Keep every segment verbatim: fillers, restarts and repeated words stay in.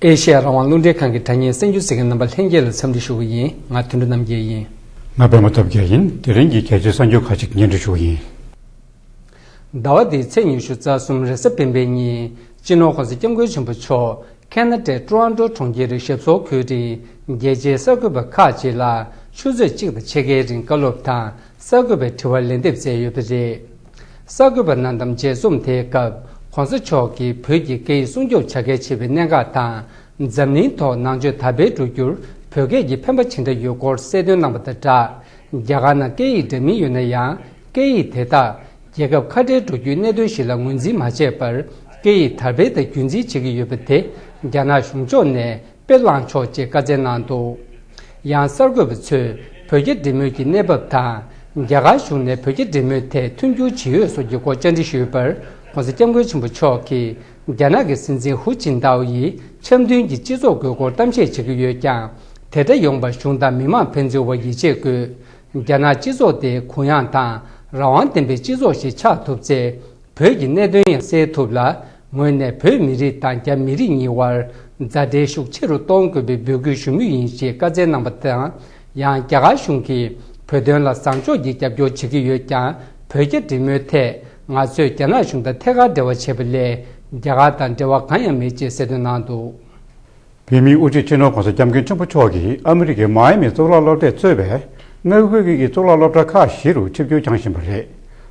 ཨེ་ཤེ་ཡ་རང་དབང་རླུང་འཕྲིན་ཁང་གི་དྲ་བརྙན་གསར་འགྱུར་གཟིགས་མཁན་རྣམ་པ་ལྷན་རྒྱས་ལ་འཚམས་འདྲི་ཞུ་གི་ཡིན། ང་དོན་གྲུབ་རྣམ་རྒྱལ་ཡིན། ང་པད་མ་ཐབས་མཁས་ཡིན། དེ་རིང་གི་གལ་ཆེའི་གསར་འགྱུར་ཁག་ཅིག་སྙན་སྒྲོན་ཞུ་གི་ཡིན། ཟླ་བ་འདིའི་ཚེས་ཉི་ཤུ་རྩ་གསུམ་རེས་གཟའ་སྤེན་པའི་ཉིན་སྤྱི་ནོར་༸གོང་ས་༸སྐྱབས་མགོན་ཆེན་པོ་མཆོག་ཁེ་ན་ཌའི་ཀྲོ་ཨན་ཀྲོ་གྲོང་ཁྱེར་ཞབས་སོར་ཁུལ་རིང་རྒྱལ་སྤྱིའི་གསར་འགོད་པ་ཁག་ཅིག་ལ་ཆུ་ཚོད་གཅིག་དང་ཕྱེད་ཀའི་རིང་བཀའ་སློབ་དང་གསར་འགོད་པའི་དྲི་བར་ལན་འདེབས་སྩལ་ཡོད་པ་རེད། གསར་འགོད་པ་རྣམས་དང་མཇལ་འཛོམས་དེའི་སྐབས་༸གོང་ས་མཆོག་གིས་བོད་ཀྱི་སྐད་ཡིག་སྲུང་སྐྱོབ་བྱ་གལ་ཆེ་བའི་གནད་འགག་དང་། འཛམ་གླིང་ཐོག་ནང་ཆོས་དར་སྤེལ་འགྲོ་རྒྱུར་བོད་སྐད་ཀྱི་ཕན་པ་ཇི་འདྲ་ཡོད་སྐོར་གསལ་སྟོན་གནང་བ་དང་སྦྲགས། རྒྱ་གར་ནང་སྐད་ཡིག་འདྲ་མིན་ཡོད་ན་ཡང་། སྐད་ཡིག་དེ་དག་རྒྱལ་ཁབ་ཁ་བྲལ་འགྲོ་རྒྱུའི་གནད་དོན་ཞིག་ལ་ངོས་འཛིན་མ་བྱས་པར། སྐད་ཡིག་དར་སྤེལ་དང་རྒྱུན་འཛིན་བྱེད་ཀྱི་ཡོད་པ་དེ་རྒྱ་ནག་གཞུང་ཕྱོགས་ནས་དཔེ་བླངས་ཆོག་ཅེས་བཀའ་སྩལ་གནང་འདུག། ཡང་གསར་འགོད་པ་ཚོས་བོད་རྒྱ་འབྲེལ་མོལ་གྱི་གནས་བབ་དང་། རྒྱ་གར་གཞུང་ནས་བོད་རྒྱ་འབྲེལ་མོལ་ཐད་མཐུན་འགྱུར་ཇི་ཡོད་སོགས་ཀྱི་སྐོར་བཅར་འདྲི་ཞུས་པར། ༸གོང་ས་༸སྐྱབས་མགོན་ཆེན་པོ་མཆོག་གིས་རྒྱ་ནག་གི་སྲིད་འཛིན་ཧུའུ་ཅིན་ཏའོ་ཡིས་འཆམ་མཐུན་གྱི་སྤྱི་ཚོགས་དགོས་སྐོར་གཏམ་བཤད་བྱེད་ཀྱི་ཡོད་ཀྱང་། དེ་འདྲ་ཡོང་བར་གཞུང་དང་མི་མང་ཕན་ཚུན་བར་ཡིད་ཆེས་དགོས། རྒྱ་ནག་སྤྱི་ཚོགས་དེ་གུ་ཡངས་དང་རང་དབང་ལྡན་པའི་སྤྱི་ཚོགས་ཤིག་ཆགས་ཐུབ་ཚེ། བོད་ཀྱི་གནད་དོན་ཡང་སེལ་ཐུབ་ལ། ངོས་ནས་བོད་མི་རིགས་དང་རྒྱ་མི་རིགས་གཉིས་དབར་མཛའ་འབྲེལ་ཤུགས་ཆེ་རུ་གཏོང་དགོས་པའི་འབོད་སྐུལ་ཞུ་མུས་ཡིན་ཞེས་བཀའ་སྩལ་གནང་བ་དང་། ཡང་རྒྱ་གར་གཞུང་གིས་བོད་དོན་ལ་བཟང་ཕྱོགས་ཀྱི་རྒྱབ་སྐྱོར་བྱེད་ཀྱི་ཡོད་ཀྱང་། བོད་རྒྱ་འབྲེལ་མོལ་ཐད་ང་ཚོས་རྒྱ་ནག་གཞུང་དང་ཐད་ཀར་འབྲེལ་བ་བྱས་པ་ལས། རྒྱ་གར་དང་འབྲེལ་བ་གང་ཡང་མེད་ཅེས་གསལ་སྟོན་གནང་འདུག། བོད་མིའི་དབུ་ཁྲིད་སྤྱི་ནོར་༸གོང་ས་༸སྐྱབས་མགོན་ཆེན་པོ་མཆོག་གིས་ཨ་མི་རི་ཀའི་མ་ཡ་མི་གཙུག་ལག་སློབ་གྲྭས་གཙོས་པའི་མངའ་ཁུལ་གྱི་གཙུག་ལག་སློབ་གྲྭ་ཁག་བཞི་རུ་ཆིབས་བསྒྱུར་བསྐྱངས་བཞིན་པ་རེད།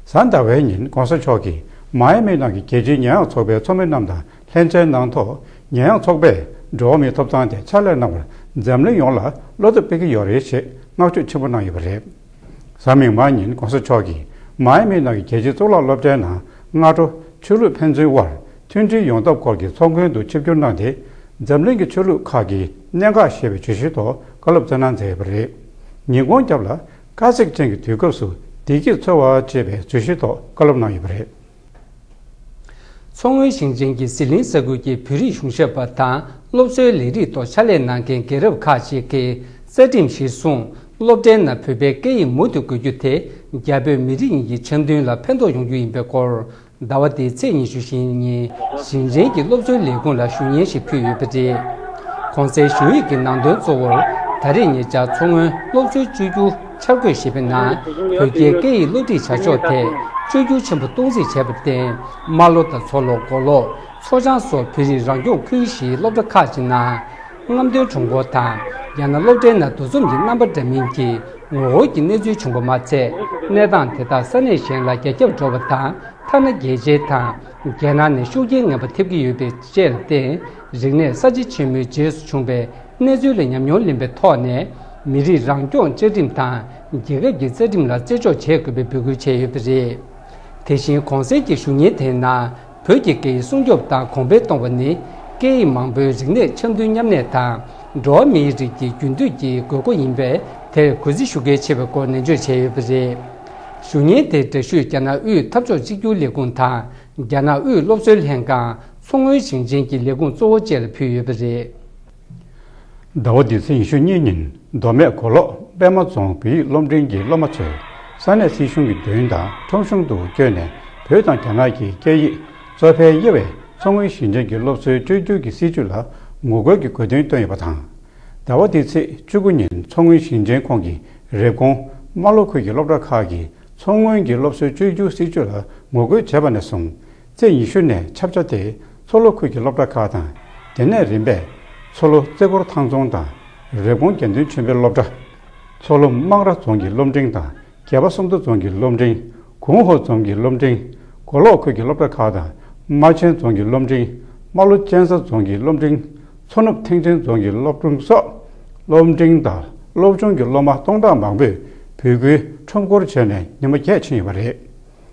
གཟའ་ཟླ་བའི་ཉིན་༸གོང་ས་མཆོག་གིས་མ་ཡ་མི་ནང་གི་རྒྱལ་སྤྱིའི་ཉེས་ཡངས་ཚོགས་པའི་ཚོགས་མི་རྣམས་དང་ལྷན་མཇལ་གནང་ཐོག་ཉེས་ཡངས་ཚོགས་པས་འགྲོ་བ་མིའི་ཐོབ་ཐང་དེ་ཕྱག་ལས་གནང་བར་འཛམ་གླིང་ཡོངས་ལ་བློ་འཚབ་སྤེལ་གྱི་ཡོད་རེད་ཅེས་བསྔགས་བརྗོད་ཆེན་པོ་གནང་ཡོད་པ་རེད། གཟའ་མིག་དམར་ཉིན་༸གོང་ས་མཆོག་གིས་མ་ཡ་མི་ནང་གི་རྒྱལ་སྤྱིའི་གཙུག་ལག་སློབ་གྲྭའི་ནང་སྔ་དྲོ་ཆོས་ལུགས་ཕན་ཚུན་དབར་མཐུན་སྒྲིལ་ཡོང་ཐབས་སྐོར་གྱི་ཚོགས་མགོན་དུ་ཆིབས་བསྒྱུར་གནང་སྟེ། འཛམ་གླིང་གི་ཆོས་ལུགས་ཁག་གི་གནད་འགག་ཞེས་པའི་བརྗོད་གཞིའི་ཐོག་བཀའ་སློབ་སྩལ་གནང་མཛད་ཡོད་པ་རེད། ཉིན་གུང་རྒྱབ་ལ་དཀའ་ཚེགས་ཅན་གྱི་དུས་སྐབས་སུ་བདེ་སྐྱིད་འཚོལ་བ་ཅེས་པའི་བརྗོད་གཞིའི་ཐོག་བཀའ་སློབ་གནང་ཡོད་པ་རེད། མཚོ་སྔོན་ཞིང་ཆེན་གྱི་ཟི་ལིང་ས་ཁུལ་གྱི་བོད་རིགས་གཞུང་ཞབས་པ་དང་སློབ་གསོའི་ལས་རིགས་ཐོག་ཕྱག་ལས་གནང་མཁན་རྒན་རབས་ཁག་ཅིག་གིས་རྩ་ཁྲིམས་གཞིར་བཟུང་སློབ་གྲྭའི་ནང་བོད་པའི་སྐད་ཡིག་མུ་མཐུད་དགོས་རྒྱུ་དེ་རྒྱ་བོད་མི་རིགས་གཉིས་ཀྱི་འཆམ་མཐུན་ལ་ཕན་ཐོགས་ཡོང་རྒྱུ་ཡིན་པའི་སྐོར། ཟླ་བ་འདིའི་ཚེས་ཉི་ཤུ་བཞི་ཉིན་ཞིང་ཆེན་གྱི་སློབ་གསོའི་ལས་ཁུངས་ལ་ཞུ་སྙན་ཞིག་ཕུལ་ཡོད་པ་རེད། གོང་གསལ་ཞུ་ཡིག་གི་ནང་དོན་གཙོ་བོར་ད་རེས་ཉེ་ཆར་མཚོ་སྔོན་སློབ་གསོའི་བཅོས་བསྒྱུར་འཆར་འགོད་ཞེས་པའི་ནང་བོད་སྐད་སྐད་ཡིག་སློབ་ཁྲིད་བྱ་ཕྱོགས་ཐད་བཅོས་བསྒྱུར་ཆེན་པོ་གཏོང་རྩིས་བྱས་པར་བརྟེན། རྨ་ལྷོ་དང་མཚོ་ལྷོ། མགོ་ལོག་མཚོ་བྱང་སོགས་བོད་རིགས་རང་སྐྱོང་ཁུལ་བཞིའི་སློབ་གྲྭ་ཁག་ཅིག་ནང་རྔམ་སྟོན་གྲོང་སྐོར་དང་། ཡང་ན་སློབ་གྲྭའི་ནང་འདུ་འཛོམས་ཀྱི་རྣམ་པ་འདྲ་མིན་གྱི་ངོ་རྒོལ་གྱི་གནས་ཚུལ་བྱུང་པ་མ་ཚད། གནས་སྟངས་དེ་དག་ས་གནས་གཞན་ལ་རྒྱ་ཁྱབ་འགྲོ་བ་དང་། ཐ་ན་རྒྱལ་སྤྱིའི་དང་རྒྱལ་ནང་ནས་ཤུགས་རྐྱེན་ངན་པ་ཐེབས་ཀྱི་ཡོད་པའི་བཅས་ལ་བརྟེན། རིག་གནས་གསར་བརྗེ་ཆེན་མོའི་རྗེས་སུ་བྱུང་བའི་གནས་ཚུལ་ལ་ཉམས་མྱོང་ལེན་པའི་ཐོག་ནས། མི་རིགས་རང་སྐྱོང་བཅའ་ཁྲིམས་དང་རྒྱལ་ཁབ་ཀྱི་རྩ་ཁྲིམས་ལ་བརྩི་འཇོག་བྱེད་དགོས་པའི་འབོད་སྐུལ་བྱས་ཡོད་པ་རེད། དེ་བཞིན་གོང་གསལ་གྱི་ཞུ་སྙན་དེའི་ནང་། བོད་ཀྱི་སྐད་ཡིག་སྲུང་སྐྱོབ་དང་གོང་འཕེལ་གཏོང་བ་ནི། སྐད་ཡིག་མང་པོའི་རིག་གནས་འཆམ་མཐུན་མཉམ་གནས་དང་། འགྲོ་བ་མིའི་རིགས་ཀྱི་རྒྱུན་མཐུད་ཀྱི་དགོས་མཁོ་ཡིན་པས། དེར་གུས་བརྩི་ཞུ་གལ་ཆེ་བའི་སྐོར་ནན་བརྗོད་བྱས་ཡོད་པ་རེད། ཞུ་སྙན་དེའི་འདྲ་བཤུས་རྒྱ་ནག་དབུས་འཐབ་ཕྱོགས་གཅིག་གྱུར་ལས་ཁུངས་དང་། རྒྱ་ནག་དབུས་སློབ་གསོའི་ལྷན་ཁང་། མཚོ་སྔོན་ཞིང་ཆེན་གྱི་ལས་ཁུངས་གཙོ་བོ་བཅས་ལ་ཕུལ་ཡོད་པ་རེད། ཟླ་བ་འདིའི་ཚེས་ཉི་ཤུ་གཉིས་ཉིན་མདོ་སྨད་མགོ་ལོག་པད་མ་རྫོང་བོད་ཡིག་སློབ་འབྲིང་གི་སློབ་མ་ཚོས་ས་གནས་སྲིད་གཞུང་གི་མདུན་དང་ཁྲོམ་གཞུང་དུ་བསྐྱོད་ནས་བོད་དང་རྒྱ་ནག་གི་སྐད་ཡིག་གཙོ་ཕལ་དབྱེ་བའི་མཚོ་སྔོན་ཞིང་ཆེན་གྱི་སློབ་གསོའི་བཅོས་བསྒྱུར་གྱི་སྲིད་བྱུས་ལ་ངོ་རྒོལ་གྱི་དགོས་འདུན་བཏོན་ཡོད་པ་དང་། ཟླ་བ་འདིའི་ཚེས་བཅུ་དགུ་ཉིན་མཚོ་སྔོན་ཞིང་ཆེན་ཁོངས་ཀྱི་རེབ་གོང་རྨ་ལྷོ་ཁུལ་གྱི་སློབ་གྲྭ་ཁག་གིས་མཚོ་སྔོན་གྱི་སློབ་གསོའི་བཅོས་བསྒྱུར་སྲིད་བྱུས་ལ་ངོ་རྒོལ་བྱས་པ་ནས་བཟུང་། ཚེས་ཉི་ཤུ་ནས་ཆབ་ཆ་དེ་མཚོ་ལྷོ་ཁུལ་གྱི་སློབ་གྲྭ་ཁག་དང་། དེ་ནས་རིམ་པས་མཚོ་ལྷོ་རྩེ་སྐོར་ཐང་རྫོང་དང་། རེབ་གོང་དགེ་འདུན་ཆོས་འཕེལ་སློབ་གྲྭ། མཚོ་ལྷོ་སྨང་ར་རྫོང་གི་སློབ་འབྲིང་དང་། རྒྱལ་པ་སུམ་མདོ་རྫོང་གི་སློབ་འབྲིང་། གུང་ཧོ་རྫོང་གི་སློབ་འབྲིང་། མགོ་ལོག་ཁུལ་གྱི་སློབ་གྲྭ་ཁག་དང་། རྨ་ཆེན་རྫོང་གི་སློབ་འབྲིང་། རྨ་ལྷོ་གཅན་ཚ་རྫོང་གི་སློབ་འབྲིང་། མཚོ་ནུབ་ཐེག་ཆེན་རྫོང་གི་སློབ་འབྲིང་སོགས། སློབ་འབྲིང་དང་སློབ་ཆུང་གི་སློབ་མ་སྟོང་ཕྲག་མང་པོས་བོད་ཁུལ་ཁྲོམ་སྐོར་བྱས་ནས་ཉི་མ་བརྒྱད་ཕྱིན་ཡོད་པ་རེད།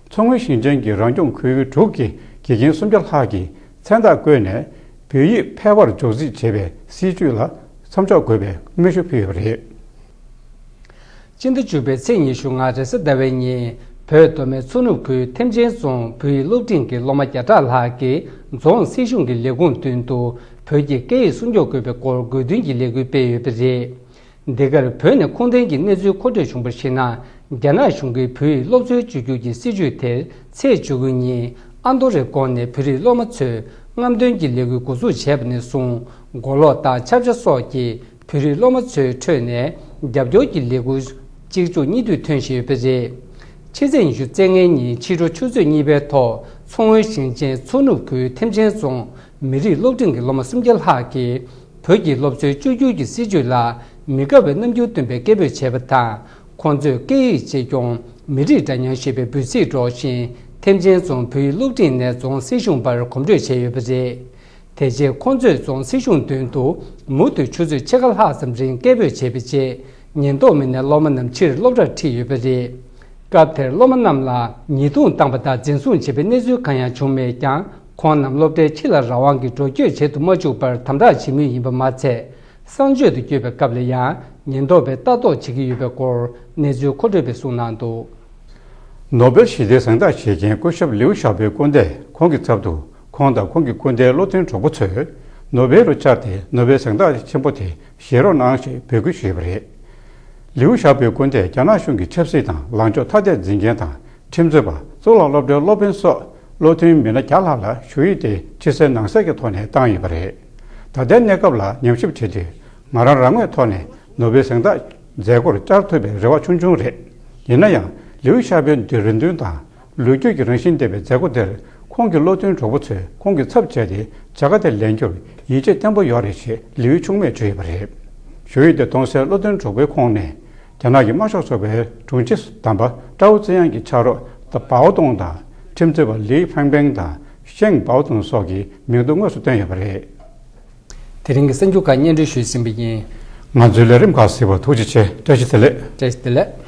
མཚོ་སྔོན་ཞིང་ཆེན་གྱི་རང་སྐྱོང་ཁུལ་དྲུག་གི་དགེ་རྒན་སུམ་བརྒྱ་ལྷག་གིས་མཚན་རྟགས་བཀོད་ནས་བོད་ཡིག་ཕལ་པར་འཇོག་རྩིས་བྱེད་པའི་སྲིད་བྱུས་ལ་མཚམས་འཇོག་དགོས་པའི་སྨོན་ཤུགས་ཕུལ་ཡོད་པ་རེད། སྤྱི་ཟླ་བཅུ་པའི་ཚེས་ཉི་ཤུ་ལྔ་རེས་གཟའ་ཟླ་བའི་ཉིན་བོད་མདོ་སྨད་མཚོ་ནུབ་ཁུལ་ཐེམ་ཆེན་རྫོང་བོད་ཡིག་སློབ་འབྲིང་གི་སློབ་མ་བརྒྱ་ཕྲག་ལྷག་གིས་རྫོང་སྲིད་གཞུང་གི་ལས་ཁུངས་མདུན་དུ་བོད་ཀྱི་སྐད་ཡིག་སྲུང་སྐྱོབ་དགོས་པའི་སྐོར་དགོས་འདུན་གྱི་ལས་འགུལ་སྤེལ་ཡོད་པ་རེད། འདི་གར་བོད་ནས་ཁུངས་ལྡན་གྱི་གནས་ཚུལ་མཁོ་སྤྲོད་བྱུང་བར་གཞིགས་ན། རྒྱ་ནག་གཞུང་གིས་བོད་ཡིག་སློབ་གསོའི་བཅོས་བསྒྱུར་གྱི་སྲིད་བྱུས་དེར་ཚེས་བཅུ་དགུ་ཉིན་ཨ་མདོ་རེབ་གོང་ནས་བོད་རིགས་སློབ་མ་ཚོས་རྔམ་སྟོན་གྱི་ལས་འགུལ་འགོ་འཛུགས་བྱས་པ་ནས་བཟུང་ མགོ་ལོག་དང་ཆབ་ཆ་སོགས་ཀྱི་བོད་རིགས་སློབ་མ་ཚོའི་ཁྲོད་ནས་རྒྱབ་སྐྱོར་གྱི་ལས་འགུལ་གཅིག་མཇུག་གཉིས་མཐུད་ཐོན་བཞིན་ཡོད་པ་རེད། ཕྱི་ཚེས་ཉི་ཤུ་རྩ་ལྔའི་ཉིན་ཕྱི་དྲོ་ཆུ་ཚོད་གཉིས་པའི་ཐོག་མཚོ་སྔོན་ཞིང་ཆེན་མཚོ་ནུབ་ཁུལ་ཐེམ་ཆེན་རྫོང་མི་རིགས་སློབ་འབྲིང་གི་སློབ་མ་སུམ་བརྒྱ་ལྷག་གིས་བོད་ཀྱི་སློབ་གསོའི་བཅོས་བསྒྱུར་གྱི་སྲིད་བྱུས་ལ་མི་དགའ་བའི་རྣམ་འགྱུར་སྟོན་པའི་སྐད་འབོད་བྱས་པ་དང་། ཁོང་ཚོས་སྐད་ཡིག་གཅེས་སྐྱོང་། མི་རིགས་འདྲ་མཉམ་ཞེས་པའི་འབོད་ཚིག་སྒྲོག་བཞིན་ཐེམ་ཆེན་རྫོང་བོད་ཡིག་སློབ་འབྲིང་ནས་རྫོང་སྲིད་གཞུང་བར་གོམ་བགྲོད་བྱས་ཡོད་པ་རེད། དེ་རྗེས་ཁོང་ཚོས་རྫོང་སྲིད་གཞུང་མདུན་དུ་མུ་མཐུད་ཆུ་ཚོད་ཕྱེད་ཀ་ལྷག་ཙམ་རིང་སྐད་འབོད་བྱས་པའི་རྗེས། ཉེན་རྟོག་མི་སྣས་སློབ་མ་རྣམས་ཕྱིར་སློབ་གྲྭར་ཁྲིད་ཡོད་པ་རེད། སྐབས་དེར་སློབ་མ་རྣམས་ལ་ཉེས་རྡུང་བཏང་པ་དང་འཛིན་བཟུང་བྱས་པའི་གནས་ཚུལ་གང་ཡང་བྱུང་མེད་ཀྱང་། ཁོང་རྣམས་སློབ་གྲྭའི་ཕྱི་ལ་རང་དབང་གིས་འགྲོ་སྐྱོད་བྱེད་དུ་མ་བཅུག་པར་དམ་དྲག་བྱེད་མུས་ཡིན་པ་མ་ཚད། གསང་སྤྱོད་དུ་བསྐྱོད་པའི་སྐབས་ལ་ཡང་ཉེན་རྟོག་པས་ལྟ་རྟོག་བྱེད་ཀྱི་ཡོད་པའི་སྐོར་གནས་ཚུལ་མཁོ་སྤྲོད་པས་གསུངས་གནང་འདུག། ནོ་སྦེལ་ཞི་བདེའི་གཟེངས་རྟགས་བཞེས་མཁན་སྐུ་ཞབས་ལིའུ་ཞའོ་པོའི་སྐུ་ཟླས་ཁོང་གི་ཚབ་ཏུ་ཁོང་དང་ཁོང་གི་སྐུ་ཟླའི་བློ་མཐུན་གྲོགས་པོ་ཚོས་ནོ་སྦེལ་རུ་བཅར་ཏེ་ནོ་སྦེལ་གཟེངས་རྟགས་ཆེན་པོ་དེ་བཞེས་རོགས་གནང་ཞེས་འབོད་སྐུལ་ཞུས་པ་རེད། ལིའུ་ཞའོ་པོའི་སྐུ་ཟླས་རྒྱ་ནག་གཞུང་གི་ཆབ་སྲིད་དང་ལངས་ཕྱོགས་ཐ་དད་འཛིན་མཁན་དང་ཁྲིམས་རྩོད་པ། གཙུག་ལག་སློབ་གྲྭའི་སློབ་དཔོན་སོགས་བློ་མཐུན་མི་སྣ་བརྒྱ་ལྷག་ལ་ཞུ་ཡིག་དེ་ཕྱི་གསལ་ནང་གསལ་གྱི་ཐོག་ནས་བཏང་ཡོད་པ་རེད། ད་ལྟའི་གནས་སྐབས་ལ་ཉམས་ཞིབ་བྱེད་དུས། ང་རང་རང་ངོས་ཐོག་ནས་ནོ་སྦེལ་གཟེངས་རྟགས་མཛད་སྒོར་བཅར་ཐུབ་པའི་རེ་བ་ཆུང་ཆུང་རེད། ཡིན་ན་ཡང་ལིའུ་ཞའོ་པོའི་རེ་འདུན་དང་། ལོ་རྒྱུས་ཀྱི་རང་བཞིན་ལྡན་པའི་མཛད་སྒོ་དེར་ཁོང་གི་བློ་མཐུན་གྲོགས་པོ་ཚོས་ཁོང་གི་ཚབ་བྱས་ཏེ་བྱ་དགའ་དེ་ལེན་རྒྱུར་ཡིད་ཆེས་བརྟན་པོ་ཡོད་རེད་ཞེས་ལིའུ་ཆུང་མས་བརྗོད་ཡོད་པ་རེད། ཞུ་ཡིག་དེ་གཏོང་སའི་བློ་མཐུན་གྲོགས་པོའི་ཁོངས་ནས། རྒྱ་ནག་གི་དམར་ཤོག་ཚོགས་པའི་དྲུང་ཆེ་དམ་པ་ཀྲའོ་ཙེ་ཡང་གི་ཕྱག་རོགས་ད་པའོ་ཏུང་དང་ཁྲིམས་རྩོད་པ་ལི་ཧྥེང་པེང་དང་ཤེང་པའོ་ཏུང་སོགས་ཀྱི་མིང་ཐོ་དངོས་སུ་བཏོན་ཡོད་པ་རེད། དེ་རིང་གི་གསར་འགྱུར་ཁག་སྙན་སྒྲོན་ཞུས་ཟིན་པ་ཡིན། ང་ཚོའི་ལས་རིམ་ཁག་གཟིགས་པར་ཐུགས་རྗེ་ཆེ། བཀྲ་ཤིས་བདེ་ལེགས། བཀྲ་ཤིས་བདེ་ལེགས།